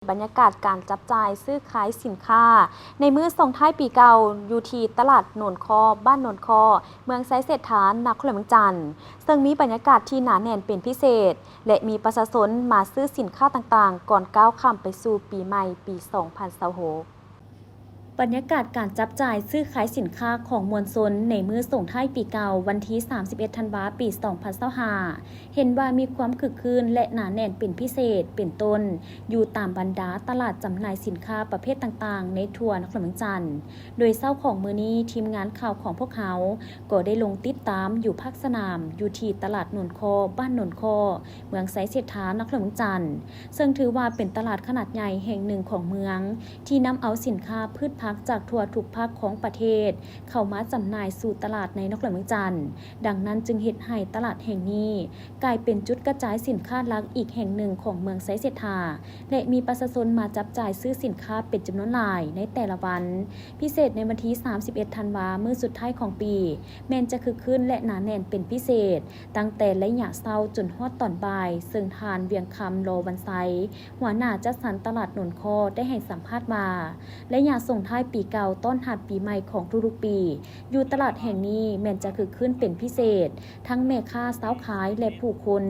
ບັນຍາກາດການຈັບຈ່າຍຊື້ຂາຍສິນຄ້າໃນມື້ສົ່ງທ້າຍປີເກົ່າ ຢູ່ທີ່ຕະຫຼາດໂນນຄໍ້ ບ້ານໂນນຄໍ້ ເມືອງໄຊເສດຖາ ນະຄອນຫຼວງວຽງຈັນ ເຊິ່ງມີບັນຍາກາດທີ່ໜາແໜ້ນເປັນພິເສດ ແລະ ມີປະຊາຊົນມາຊື້ສິນຄ້າຕ່າງໆ ກ່ອນກ້າວຂ້າມໄປສູ່ປີໃໝ່ປີສອງພັນຊາວຫົກ. ບັນຍາກາດການຈັບຈ່າຍຊື້ຂາຍສິນຄ້າຂອງມວນຊົນໃນມື້ສົ່ງທ້າຍປີເກົ່າ ວັນທີສາມສິບເອັດ ທັນວາ ປີສອງພັນຊາວຫ້າ ເຫັນວ່າມີຄວາມຄຶກຄື້ນ ແລະ ໜາແໜ້ນເປັນພິເສດ ເປັນຕົ້ນ ຢູ່ຕາມບັນດາຕະຫຼາດຈຳໜ່າຍສິນຄ້າປະເພດຕ່າງໆ ໃນທົ່ວນະຄອນຫຼວງວຽງຈັນ. ໂດຍເຊົ້າຂອງມື້ນີ້ ທີມງານຂ່າວຂອງພວກເຮົາກໍໄດ້ລົງຕິດຕາມຢູ່ພາກສະໜາມ ຢູ່ທີ່ຕະຫຼາດໂນນຄໍ້ ບ້ານໂນນຄໍ້ ເມືອງໄຊເສດຖາ ນະຄອນຫຼວງວຽງຈັນ ເຊິ່ງຖືວ່າເປັນຕະຫຼາດຂະໜາດໃຫຍ່ແຫ່ງໜຶ່ງຂອງເມືອງ ທີ່ນຳເອົາສິນຄ້າພືດຜັກຈາກທົ່ວທຸກພາກຂອງປະເທດ ເຂົ້າມາຈຳໜ່າຍສູ່ຕະຫຼາດໃນນະຄອນຫຼວງວຽງຈັນ. ດັ່ງນັ້ນຈຶ່ງເຮັດໃຫ້ຕະຫຼາດແຫ່ງນີ້ກາຍເປັນຈຸດກະຈາຍສິນຄ້າຫຼັກອີກແຫ່ງໜຶ່ງຂອງເມືອງໄຊເສດຖາ ແລະ ມີປະຊາຊົນມາຈັບຈ່າຍຊື້ສິນຄ້າເປັນຈຳນວນຫຼາຍໃນແຕ່ລະວັນ. ພິເສດໃນວັນທີສາມສິບເອັດ ທັນວາ ມື້ສຸດທ້າຍຂອງປີ ແມ່ນຈະຄຶກຄື້ນ ແລະ ໜາແໜ້ນເປັນພິເສດ ຕັ້ງແຕ່ໄລຍະເຊົ້າຈົນຮອດຕອນບ່າຍ, ເຊິ່ງທ່ານ ວຽງຄຳ ລໍວັນໄຊ ຫົວໜ້າຈັດສັນຕະຫຼາດໂນນຄໍ້ ໄດ້ໃຫ້ສຳພາດວ່າ ໄລຍະສົ່ງທ້າຍປີເກົ່າຕ້ອນຮັບປີໃໝ່ຂອງທຸກໆປີ ຢູ່ຕະຫຼາດແຫ່ງນີ້ແມ່ນຈະຄຶກຄື້ນເປັນພິເສດ, ທັງແມ່ຄ້າຊາວຂາຍ ແລະ ຜູ້ຄົນ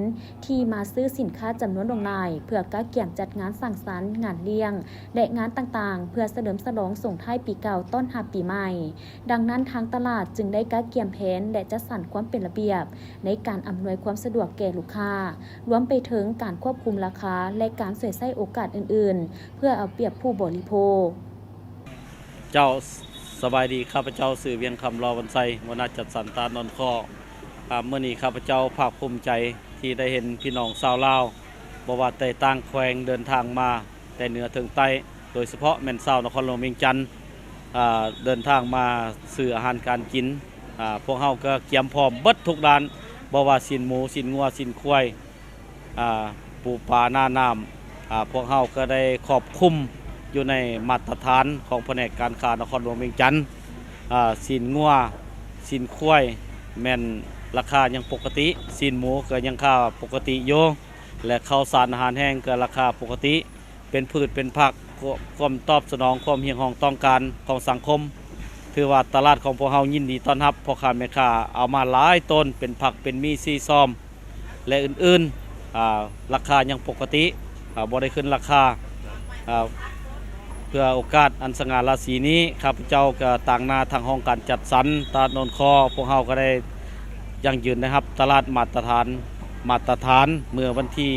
ທີ່ມາຊື້ສິນຄ້າຈຳນວນຫຼວງຫຼາຍ ເພື່ອກະກຽມຈັດງານສັງສັນ, ງານລ້ຽງ ແລະ ງານຕ່າງໆ ເພື່ອສະເຫຼີມສະຫຼອງສົ່ງທ້າຍປີເກົ່າຕ້ອນຮັບປີໃໝ່. ດັ່ງນັ້ນ ທາງຕະຫຼາດຈຶ່ງໄດ້ກະກຽມແຜນ ແລະ ຈັດສັນຄວາມເປັນລະບຽບ ໃນການອຳນວຍຄວາມສະດວກແກ່ລູກຄ້າ, ລວມໄປເຖິງການຄວບຄຸມລາຄາ ແລະ ການສວຍໃຊ້ໂອກາດອື່ນໆ ເພື່ອເອົາປຽບຜູ້ບໍລິໂພກ. ເຈົ້າ, ສະບາຍດີ, ຂ້າພະເຈົ້າຊື່ ວຽງຄຳ ລໍວັນໄຊ ຫົວໜ້າຈັດສັນຕະຫຼາດໂນນຄໍ້. ອາ, ມື້ນີ້ຂ້າພະເຈົ້າພາກພູມໃຈທີ່ໄດ້ເຫັນພີ່ນ້ອງຊາວລາວ ບໍ່ວ່າແຕ່ຕ່າງແຂວງເດີນທາງມາ ແຕ່ເໜືອເຖິງໃຕ້ ໂດຍສະເພາະແມ່ນຊາວນະຄອນຫຼວງວຽງຈັນ ອາ ເດີນທາງມາຊື້ອາຫານການກິນ. ອາ ພວກເຮົາກໍກຽມພ້ອມເບິດທຸກດ້ານ, ບໍ່ວ່າຊີ້ນໝູ, ຊີ້ນງົວ, ຊີ້ນຄວາຍ, ອາ ປູປາ, ໜ້ານ້ຳ. ອາ ພວກເຮົາກໍໄດ້ຄອບຄຸມຢູ່ໃນມາດຕະຖານຂອງພະແນກການຄ້ານະຄອນຫຼວງວຽງຈັນ. ອາ ຊີ້ນງົວ, ຊີ້ນຄວາຍ ແມ່ນລາຄາຍັງປົກກະຕິ, ຊີ້ນໝູກໍຍັງຄ່າປົກກະຕິຢູ່ ແລະ ເຂົ້າສານອາຫານແຫ້ງກໍລາຄາປົກກະຕິ. ເປັນພືດເປັນຜັກ ກວມຕອບສະໜອງຄວາມຮຽກຮ້ອງຕ້ອງການຂອງສັງຄົມ. ຖືວ່າຕະຫຼາດຂອງພວກເຮົາຍິນດີຕ້ອນຮັບພໍ່ຄ້າແມ່ຄ້າເອົາມາຫຼາຍໂຕນ ເປັນຜັກເປັນໝີ່ ສີ່ຊອມ ແລະ ອື່ນໆ. ອາ ລາຄາຍັງປົກກະຕິ, ອາ ບໍ່ໄດ້ຂຶ້ນລາຄາ. ອາ ເພື່ອໂອກາດອັນສະຫງ່າລາສີນີ້ ຂ້າພະເຈົ້າກໍຕາງໜ້າທາງຫ້ອງການຈັດສັນຕະຫຼາດໂນນຄໍ້ ພວກເຮົາກໍໄດ້ຢັ້ງຢືນໄດ້ຮັບຕະຫຼາດມາດຕະຖານ, ມາດຕະຖານເມື່ອວັນທີ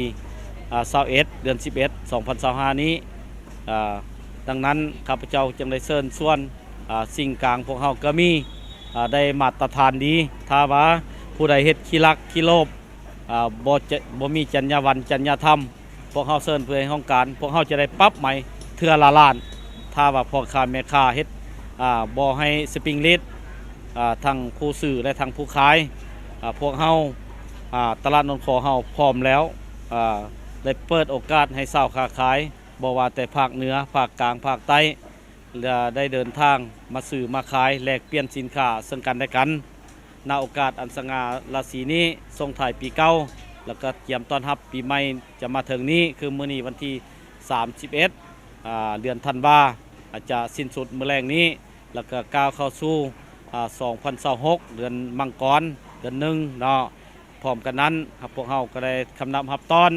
ອາ ຊາວເອັດ ເດືອນສິບເອັດ ສອງພັນຊາວຫ້ານີ້. ອາ ດັ່ງນັ້ນ ຂ້າພະເຈົ້າຈຶ່ງໄດ້ເຊີນຊວນ ອາ ສິ່ງກາງພວກເຮົາກໍມີ ອາ ໄດ້ມາດຕະຖານດີ. ຖ້າວ່າຜູ້ໃດເຮັດຂີ້ລັກຂີ້ໂລບ ອາ ບໍ່ຈະ ບໍ່ມີຈັນຍາວັນຈັນຍາທຳ ພວກເຮົາເຊີນເພື່ອໃຫ້ຫ້ອງການ ພວກເຮົາຈະໄດ້ປັບໃໝເທື່ອລະລ້ານ. ຖ້າວ່າພໍ່ຄ້າແມ່ຄ້າເຮັດ ອາ ບໍ່ໃຫ້ສະປຣິງລີດ ອາ ທັງຜູ້ຊື້ ແລະ ທັງຜູ້ຂາຍ ອາ ພວກເຮົາ ອາ ຕະຫຼາດໂນນຄໍ້ເຮົາພ້ອມແລ້ວ ອາ ໄດ້ເປີດໂອກາດໃຫ້ຊາວຄ້າຂາຍ ບໍ່ວ່າແຕ່ພາກເໜືອ, ພາກກາງ, ພາກໃຕ້ ລະໄດ້ເດີນທາງມາຊື້ມາຂາຍ ແລກປ່ຽນສິນຄ້າເຊິ່ງກັນແລະກັນ. ນະໂອກາດອັນສະຫງ່າລາສີນີ້ ສົ່ງທ້າຍປີເກົ່າ ລະກະກຽມຕ້ອນຮັບປີໃໝ່ຈະມາເຖິງນີ້ ຄືມື້ນີ້ວັນທີສາມສິບເອັດ ອາ ເດືອນທັນວາ ອາດຈະສິ້ນສຸດມື້ແລງນີ້ ລະກະກ້າວເຂົ້າສູ່ ອາ ສອງພັນຊາວຫົກ ເດືອນມັງກອນ ເດືອນໜຶ່ງເນາະ. ພ້ອມກັນນັ້ນ ພວກເຮົາກໍໄດ້ຄຳນັບຮັບຕ້ອນ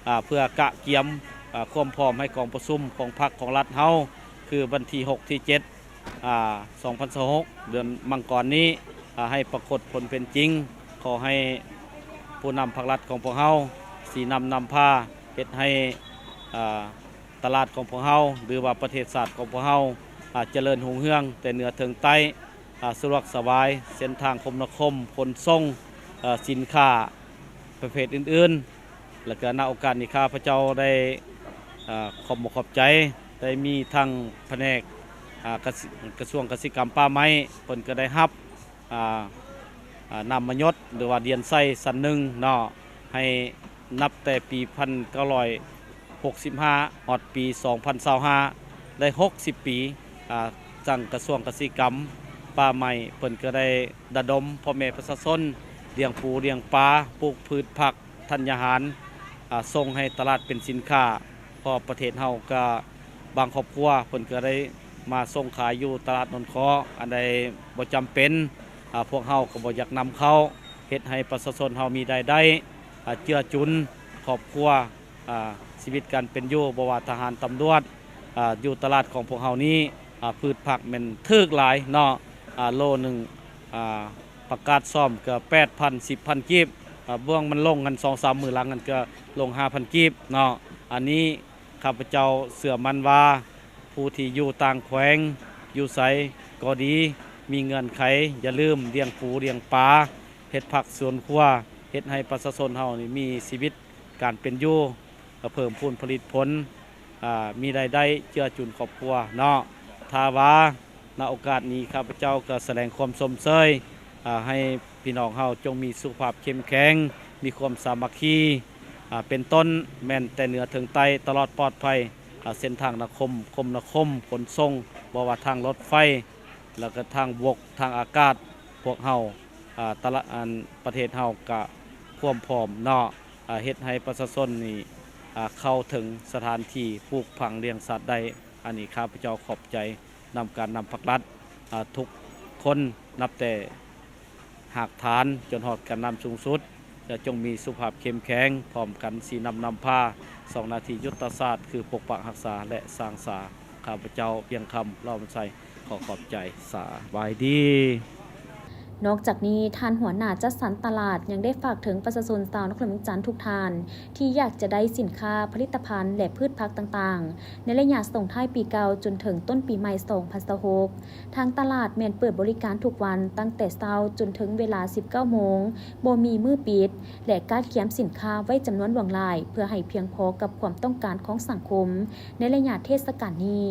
ອາ ເພື່ອກະກຽມ ອາ ຄວາມພ້ອມໃຫ້ກອງປະຊຸມຂອງພັກຂອງລັດເຮົາ ຄືວັນທີຫົກ ທີເຈັດ ອາ ສອງພັນຊາວຫົກ ເດືອນມັງກອນນີ້ ອາ ໃຫ້ປາກົດຜົນເປັນຈິງ. ຂໍໃຫ້ຜູ້ນຳພັກລັດຂອງພວກເຮົາຊີ້ນຳນຳພາ ເຮັດໃຫ້ ອາ ຕະຫຼາດຂອງພວກເຮົາ ຫຼືວ່າປະເທດຊາດຂອງພວກເຮົາ ອາ ຈະເລີນຮຸ່ງເຮືອງແຕ່ເໜືອເຖິງໃຕ້. ອາ ສະດວກສະບາຍ ເສັ້ນທາງຄົມນາຄົມ ຂົນສົ່ງ ອາ ສິນຄ້າປະເພດອື່ນໆ. ແລະກະນະໂອກາດນີ້ ຂ້າພະເຈົ້າໄດ້ ອາ ຂອບອົກຂອບໃຈ ໄດ້ມີທັງພະແນກ ອາ ກະ ກະຊວງກະສິກຳປ່າໄມ້ ເພິ່ນກະໄດ້ຮັບ ອາ ອາ ນາມມະຍົດ ຫຼືວ່າຫຼຽນໄຊຊັ້ນໜຶ່ງເນາະ ໃຫ້ນັບແຕ່ປີພັນເກົ້າຮ້ອຍຫົກສິບຫ້າ ຮອດປີສອງພັນຊາວຫ້າ ໄດ້ຫົກສິບປີ. ອາ ທາງກະຊວງກະສິກຳປ່າໄມ້ ເພິ່ນກໍໄດ້ລະດົມພໍ່ແມ່ປະຊາຊົນລ້ຽງປູລ້ຽງປາ ປູກພືດຜັກທັນຍາຫານ ອາ ສົ່ງໃຫ້ຕະຫຼາດເປັນສິນຄ້າ ເພາະປະເທດເຮົາກະບາງຄອບຄົວເພິ່ນກະໄດ້ມາສົ່ງຂາຍຢູ່ຕະຫຼາດໂນນຄໍ້ ອັນໃດບໍ່ຈຳເປັນ ອາ ພວກເຮົາກະບໍ່ຢາກນຳເຂົ້າ ເຮັດໃຫ້ປະຊາຊົນເຮົາມີລາຍໄດ້ ອາ ເຈືອຈຸນຄອບຄົວ ອາ ຊີວິດການເປັນຢູ່ ບໍ່ວ່າທະຫານ ຕຳຫຼວດ ອາ ຢູ່ຕະຫຼາດຂອງພວກເຮົານີ້ ອາ ພືດຜັກແມ່ນຖືກຫຼາຍເນາະ ອາ ໂລໜຶ່ງ ອາ ປາກກາດຊອມກະແປດພັນ ສິບພັນກີບ ອາ ເບື້ອງມັນລົງຫັ້ນ ສອງສາມມື້ຫຼັງຫັ້ນກະລົງຫ້າພັນກີບເນາະ ອັນນີ້ ຂ້າພະເຈົ້າເຊື່ອໝັ້ນວ່າ ຜູ້ທີ່ຢູ່ຕ່າງແຂວງ ຢູ່ໃສກໍດີ ມີເງື່ອນໄຂ ຢ່າລືມລ້ຽງປູລ້ຽງປາ ເຮັດຜັກສວນຄົວ ເຮັດໃຫ້ປະຊາຊົນເຮົານີ້ມີຊີວິດການເປັນຢູ່ ກະເພີ່ມພູນຜະລິດຜົນ ອາ ມີລາຍໄດ້ເຈືອຈຸນຄອບຄົວເນາະ ຖ້າວ່າ ນະໂອກາດນີ້ ຂ້າພະເຈົ້າກະສະແດງຄວາມຊົມເຊີຍ ອາ ໃຫ້ພີ່ນ້ອງເຮົາຈົ່ງມີສຸຂະພາບເຂັ້ມແຂງ ມີຄວາມສາມັກຄີ ອາ ເປັນຕົ້ນແມ່ນແຕ່ເໜືອເຖິງໃຕ້ ຕະຫຼອດປອດໄພ ອາ ເສັ້ນທາງນະຄົມ ຄົມນາຄົມ ຂົນສົ່ງ ບໍ່ວ່າທາງລົດໄຟ ແລ້ວກະທາງບົກ ທາງອາກາດ ພວກເຮົາ ອາ ຕະຫຼະ ອັນ ປະເທດເຮົາກະພວມພ້ອມເນາະ ອາ ເຮັດໃຫ້ປະຊາຊົນນີ້ ອາ ເຂົ້າເຖິງສະຖານທີ່ປູກຝັງລ້ຽງສັດໄດ້ ອັນນີ້ຂ້າພະເຈົ້າຂອບໃຈ ນຳການນຳພັກລັດ ອາ ທຸກຄົນ ນັບແຕ່ຮາກຖານຈົນຮອດການນຳສູງສຸດ ແລະ ຈົ່ງມີສຸຂະພາບເຂັ້ມແຂງ ພ້ອມກັນຊີ້ນຳນຳພາ ສອງໜ້າທີ່ຍຸດທະສາດ ຄືປົກປັກຮັກສາ ແລະ ສ້າງສາ. ຂ້າພະເຈົ້າ ວຽງຄຳ ຫຼໍ່ມັນໄຊ ຂໍຂອບໃຈ. ສະບາຍດີ. ນອກຈາກນີ້ ທ່ານຫົວໜ້າຈັດສັນຕະຫຼາດ ຍັງໄດ້ຝາກເຖິງປະຊາຊົນຊາວນະຄອນຫຼວງວຽງຈັນທຸກທ່ານ ທີ່ຢາກຈະໄດ້ສິນຄ້າ, ຜະລິດຕະພັນ ແລະ ພືດຜັກຕ່າງໆ ໃນໄລຍະສົ່ງທ້າຍປີເກົ່າຈົນເຖິງຕົ້ນປີໃໝ່ສອງພັນຊາວຫົກ ທາງຕະຫຼາດແມ່ນເປີດບໍລິການທຸກວັນ ຕັ້ງແຕ່ເຊົ້າຈົນເຖິງເວລາສິບເກົ້າໂມງ ບໍ່ມີມື້ປິດ ແລະ ກະກຽມສິນຄ້າໄວ້ຈຳນວນຫຼວງຫຼາຍ ເພື່ອໃຫ້ພຽງພໍກັບຄວາມຕ້ອງການຂອງສັງຄົມໃນໄລຍະເທດສະການນີ້.